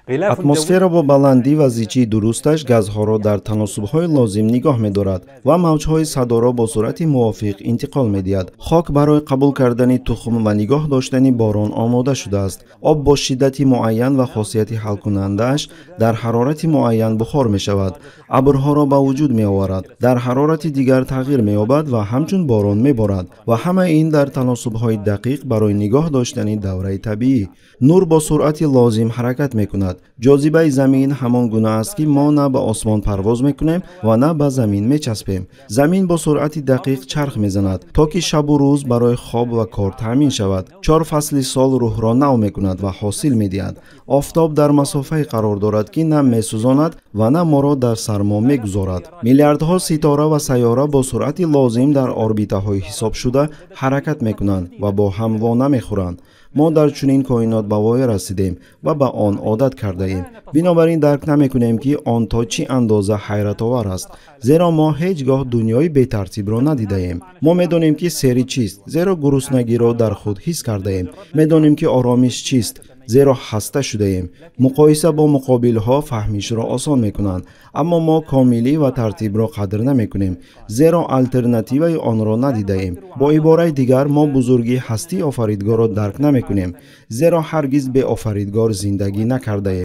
Атмосфера бо баландӣ ва зичии дурусташ газҳоро дар таносубҳои лозим нигоҳ медорад ва мавҷҳои садоро бо суръати мувофиқ интиқол медиҳад. Хок барои қабул кардани тухм ва нигоҳ доштани борон омода шудааст. Об бо шиддати муайян ва хосияти ҳалкунандааш дар ҳарорати муайян бухор мешавад, абрҳоро ба вуҷуд меоварад, дар ҳарорати дигар тағйир меёбад ва ҳамчун борон меборад ва ҳамаи ин дар таносубҳои дақиқ барои нигоҳ доштани давраи табиӣ. Нур бо суръати лозим ҳаракат мекунад. Ҷозибаи замин ҳамон гуна аст, ки мо на ба осмон парвоз мекунем ва на ба замин мечаспем. Замин бо суръати дақиқ чарх мезанад, то ки шабу рӯз барои хоб ва кор таъмин шавад. 4 фасли сол рӯҳро нав мекунад ва ҳосил медиҳад. Офтоб дар масофае қарор дорад, ки на месӯзонад ва на моро дар сармо мегузорад. Миллиардҳо ситора ва сайёра бо суръати лозим дар орбитаҳои ҳисобшуда ҳаракат мекунанд ва бо ҳам во намехӯранд. Мо дар чунин коинот ба воя расидем ва ба он одат кардаем. Бинобар ин дарк намекунем, ки он то чӣ андоза ҳайратовар аст, зеро мо ҳеҷ гоҳ дунёи бетартибро надидаем. Мо медонем, ки сери чист, зеро гуруснагиро дар худ ҳис кардаем. Медонем, ки оромиш чист, зеро хаста шудаем. Муқоиса бо муқобилҳо фаҳмишро осон мекунанд, аммо мо комилӣ ва тартибро қадр намекунем, зеро алтернативаи онро надидаем. Бо ибораи дигар, мо бузургии ҳастии офаридгорро дарк намекунем, зеро ҳаргиз беофаридгор зиндагӣ накардаем.